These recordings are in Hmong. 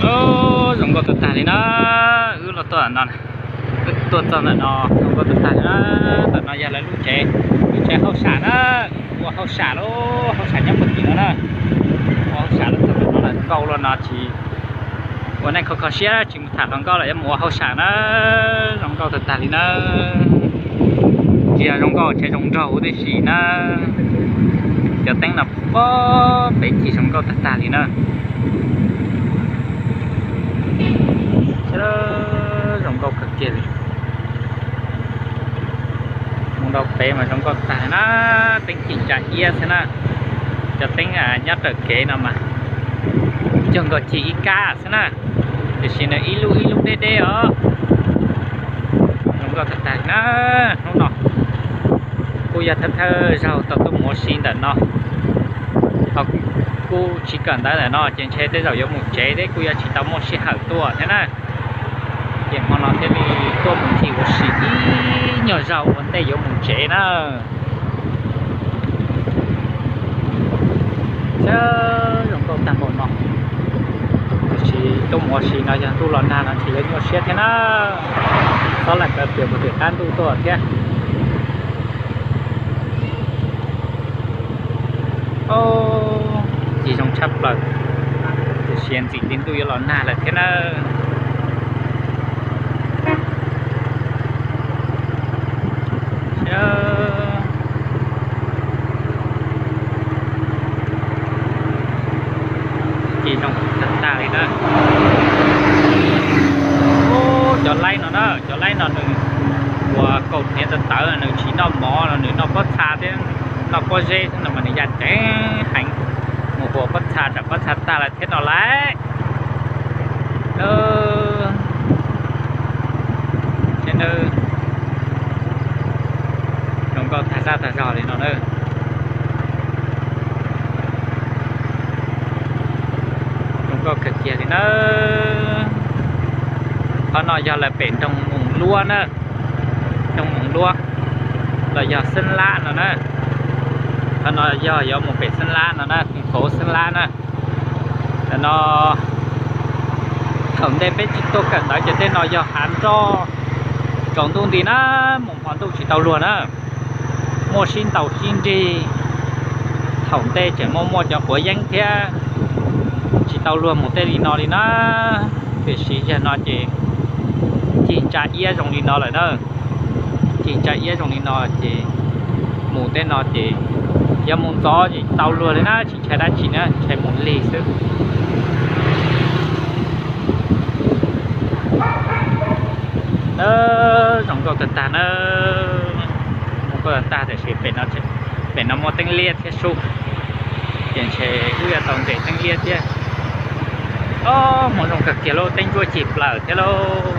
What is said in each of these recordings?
Zoo nkauj tag tag li na. Wb los tuaj no, tuaj txog ntawm no zoo nkauj tag tag li na. Ntawm no yog lawv lub tsev, lub tsev hauj sam na. Ua hauj sam lauj, hauj sam nyob puag tim no na. Ua hauj sam los txog ntawm no lawm, nkauj los no tsis ua neej kho kho siab, tsis mus tham hluas nkauj lawm, yuav mus ua hauj sam na. Zoo nkauj tag tag li na. Tsis yog zoo nkauj, tsev zoo nraug huv tib si na. Cov teeb no pob pem ci zoo nkauj tag tag li na. Zoo nkauj kawg kiag li. Mus rau pem mas zoo nkauj tag na. Teeb ci ntsa iab xwb na. Cov teeb nyob raws kev no mas cuag nkaus ci ib kab xwb na, tiam sis nws ib lub ib lub deb deb os. Zoo nkauj tag tag na. Hnub no kuj yog thawj thawj zaug tau tuaj mus ua si ntawm no, ho kuj tsis kawm ntawv ntawm no ces ntshe tej zaum yuav mus tsev thiab, kuj yuav tsis tau muaj sij hawm tuaj thiab na. Ces hmo no thiaj li tuaj mus ncig ua si ib nyuag zaug ua ntej yuav mus tsev na. Zoo nkauj tag npaum no, tiam sis tuaj mus ua si no yog ntuj los nag no ntshe yuav nyuaj siab thiab na. Xob laim kawv plias mus tim qab ntuj tuaj thiab. Ci zoo tshaj plaws, tiam sis ntxim li ntuj yuav los nag lawm thiab na. Ci zoo tag tag li na. Cov laib no na, cov laib no nws ua kaus hniav tawv tawv, nws tsis noj mov no, nws noj pob txha thiab noj pob zeb xwb no mas nws ya ceev heev. Mus ua pob txha tsam pob txha tag lawm thiab no lauj. Zoo nkauj tag zaj tag zog li no na. Zoo nkauj kawg kiag li na. Qhov no yog lawv pem nroog Moos Luab na, nroog Moos Luab los yog Xeeb Lab no na. Qhov no yog yuav mus pem Xeeb Lab no na, thành phố Xeeb Lab na. Ntawm no thaum ntej peb tsis tuaj kawm ntawv ces tej no yog hav nroj, tsaus ntuj nti na, mus hmo ntuj tsis tau luag na, muaj sib ntaus sib nrig. Thaum ntej tseem muaj muaj cov quav yeeb thiab, tsis tau luag mus tej li no li na. Tiam sis yog no ces cig ntsa iab zoo li no lawm na, cig ntsa iab zoo li no ces mus tej no ces yog mus ntxov ces tau luag li na, tsis ntshai dab tsi na, ntshai mus lig xwb. Zoo nkauj tag tag na, zoo nkauj tag tag tiam sis pem no muaj teeb liab thiab sub, ces ntshe wb yuav tau nres teeb liab thiab. Ob, hmoov zoo kawg kiag lauj, teeb ntsuab cig plaws thiab lauj.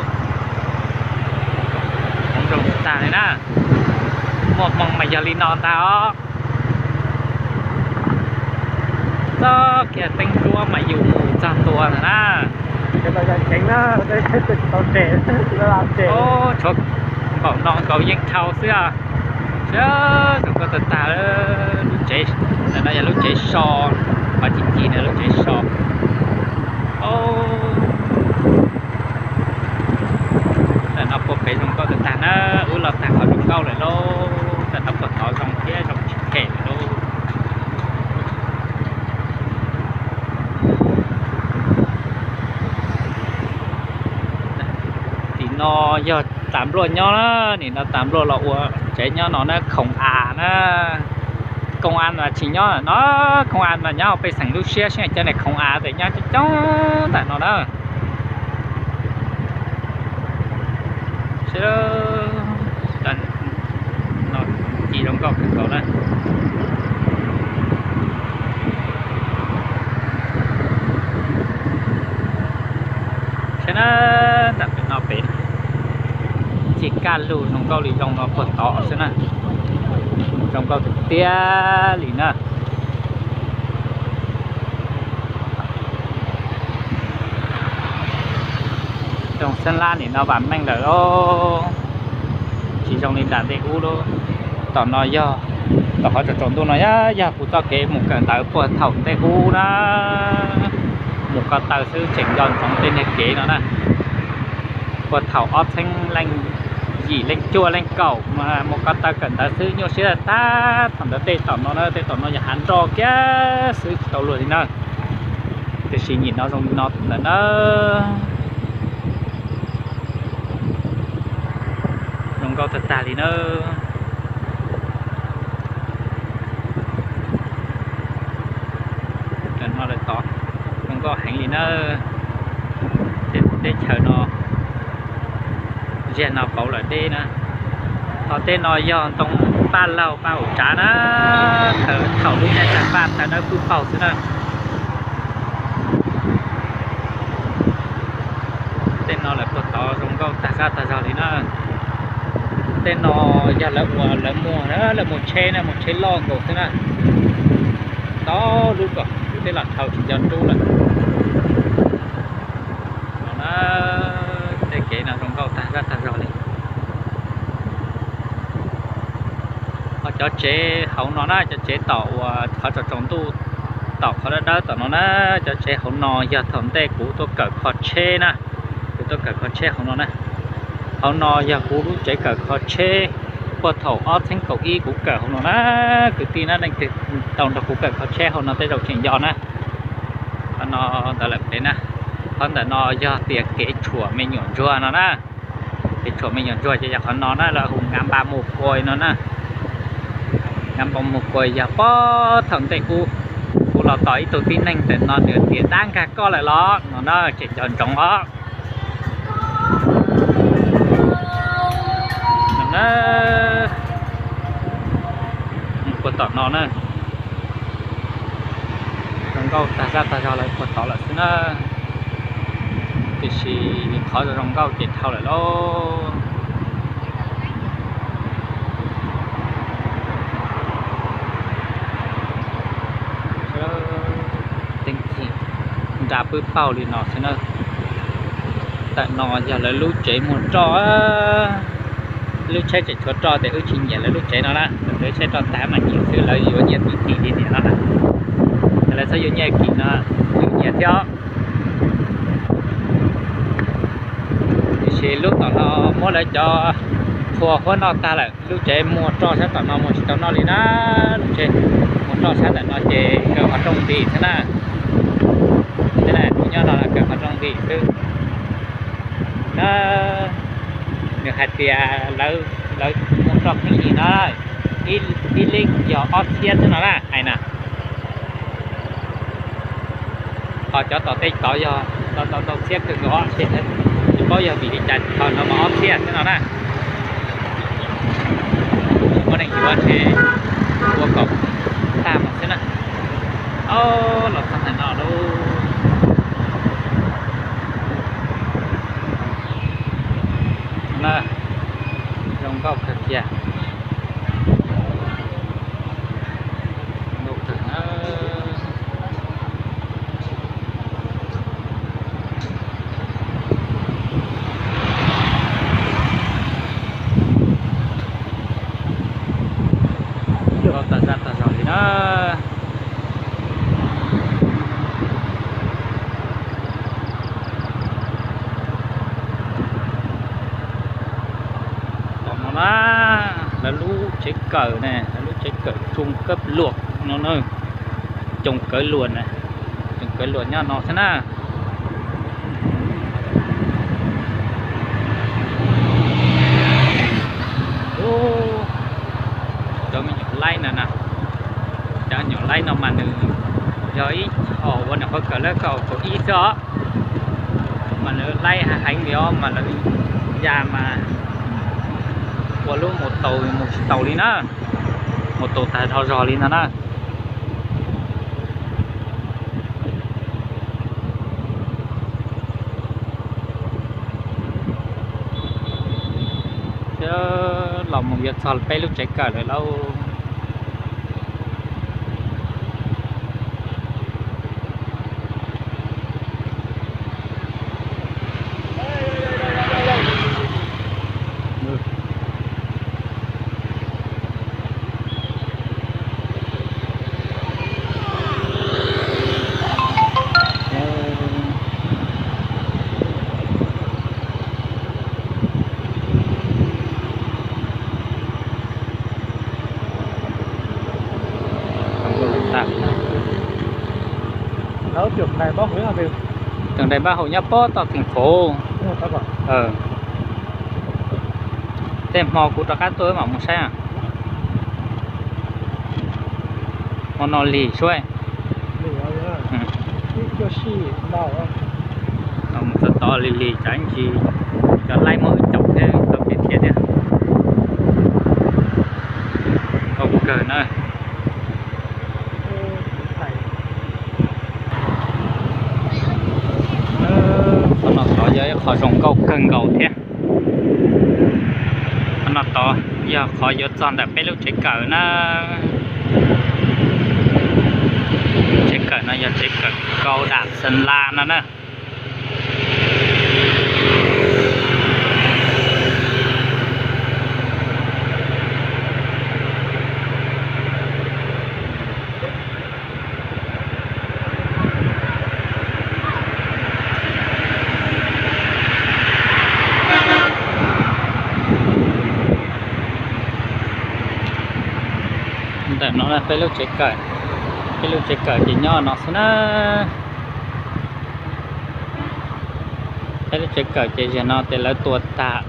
Hmoov zoo tag li na, muaj hmoo mas yog li no ntag os. Txoj kev teeb ntsuab mas yus mus txog ntua ntag na. Tshuav npaum no nkaus yeej dhau xwb os. Zoo nkauj tag tag, lub tsev, ntawm no yog lub tsev so, qhov cig cig ntawm lub tsev so. Ntawm no puag pem zoo nkauj tag tag na, wb los tag qhov zoo nkauj lawm lauj. Ntawm no puag tod zoo thiab zoo tsis phem lawm lauj. Tim no yog tas npluaj nyob na, nim no tas npluaj los ua tsev nyob no na, khoom av na. Koo av mas tsis nyob no, koo av mas nyob pej xeem lub siab, sib cov niag khoom av tes nyob coob coob ntawm no na. Ci zoo nkauj kawg nkaus na. Saib na, tam sim no pem cig kaj lug zoo nkauj li zoo no puag tod xwb na. Zoo nkauj tiag tiag li na. Rooj Xeeb Lab nim no vam meej lawm lauj, tsis zoo li nram ntej ub lauj. Tom no yog, tom qhov tsaus tsaus ntuj no yog kuv txoj kev mus kawm ntawv puag thaum ntej ub na. Mus ko taw xwb tseem nco ntsoov tej niag kev no na. Puag thaum ob txhiab leej yim leej cuaj leej kaum mus ko taw kawm ntawv xwb nyuaj siab tag, thaum ntawd tej tom no na, tej tom no yog hav nroj kiag xwb tsis tau luag li na. Tiam sis nyem no zoo li no ntawm na. Zoo nkauj tag tag li na. Tod zoo nkauj heev li na. Teb chaws no, zag no pauv lawm deb na. Ho tej no yog ntoo paj laug paj haum tsav na. Thaum lub neej tawg paj tawg dawb pwb paug xwb na. Tej no lawm puag tod zoo nkauj tag zaj tag zog li na. Tej no yog lawv ua lawv muag, lawv muag tsheb na, muag tsheb loj nkaus xwb na. Ntau lub kom kuv tej los dhau tsis nco nruab lawm. No na, tej kev no zoo nkauj tag zaj tag zog li. Ho cov tsev hauv no na, cov tsev tom uas qhov tsaus tsaus ntuj, tom qhov dawb dawb tom no na, cov tsev hauv no yog thaum ntej kuv tuaj kawm kho tsheb na. Kuv tuaj kawm kho tsheb hauv no na. Hauv no yog kuv lub tsev kawm kho tsheb, puag thaum ob txhiab kaum ib kuv kawm hauv no na. Kwv tij na, leej twg tau nrog kuv kawm kho tsheb hauv no tej zaum tseem nco na. Qhov no ntawd lawm pem na. Qhov ntawm no yog tias kev tshuam me nyuam ntsuag no na. Kev tshuam me nyuam ntsuag ces yog qhov no na, lawv hu Ngab Npab Mus Kuai no na. Ngab Npab Mus Kuai yog puag thaum ntej kuv, kuv los tom ib tug tib neeg ntawm no nws tias dab nkag koj lawm los no na, tseem nco ntsoov os. Puag tom no na. Zoo nkauj tag zaj tag zog lawm puag tod lawm xwb na. Tiam sis qhov zoo nkauj ces dhau lawm lauj. Teeb txhij nra pwb paug li no xwb na. Ntawm no yog lawv lub tsev muag roj, lub tsheb tseem tshuav roj tes wb tsis nyiam lawv lub tsev no na, lawv tsheb roj tag mas nyiam xwb, lawv yuav nyiaj kim kim li niam no na. Lawv txhob yuav nyiaj kim no, yuav nyiaj thiab. Tiam sis lub tom no muab lawv cov qhua huab noj tag lawm, lub tsev muag roj sab tom no muag tsis tau noj li na. Lub tsev muag roj sab tom no ces kaw qhov rooj ntim xwb na. Tus nyob no kaw qhov rooj ntim xwb. Nws hais tias lawv muag roj pheej yig no, ib lib yog ob txhiab xwb no na hais na. Ho cov tom tej tod yog tau tau txhiab kawg nkaus, tsis paub yog vim li cas ho no mas ob txhiab xwb no na. Muaj neeg yuav ces ua kom tag mus xwb na. Los txog ntawm no lauj. Zoo nkauj kawg kiag. Tag zaj tag zog li na. Tom no na, lawv lub tsev kawm ne, lawv lub tsev kawm tsoos kawv luam no na, tsoos kawv luam na, tsoos kawv luam nyob no xwb na. Cov me nyuam laib no na, cov nyuam laib no mas nws yog ib qho uas nyuam qhuav kawm lawv kaum kaum ib xwb os, mas lawv laib heev li os, mas lawv ya mas ua lub mus taus mus tsis taus li na, mus taus tag zog zog li no na. Los mus yuav txog peb lub tsev kawm lawm lauj. Tường Đài Bắc Hậu nyob pob toj thành phố. Tej hmo kuv rov qab tuaj mam mus saib. Hmo no lig sub. Mus txog tod lig lig tsam ntsis cov laib muab wb caum thiab tau kev thiab thiab. Zoo kawg na. Qhov no tod yog ib qho zoo nkauj kawg nkaus thiab. Qhov no tod yog qhov yuav txog ntawm peb lub tsev kawm na. Tsev kawm no yog tsev kawm Cao đẳng Sơn La no na. Ntawm no peb lub tsev kawm, peb lub tsev kawm ces nyob no xwb na. Peb lub tsev kawm ces zaum no ces lawv tua tag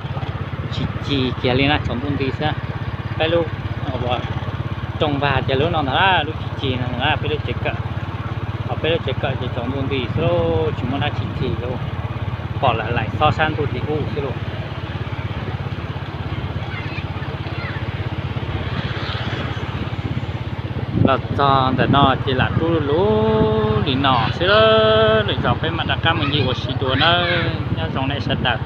tsis cig kiag li na, tsaus ntuj nti xwb. Peb lub rooj vag ces lub no ntag, lub tsis cig no, peb lub tsev kawm. Ho peb lub tsev kawm ces tsaus ntuj nti xwb, tsis muaj dab tsi cig li, pom lawv laim xob sab ntuj tim ub xwb lauj. Los txog ntawm no ces lam rub lug li no xwb, lwm zaus peb mam rov qab mus ncig ua si dua nawb, nyob zoo nej sawv daws.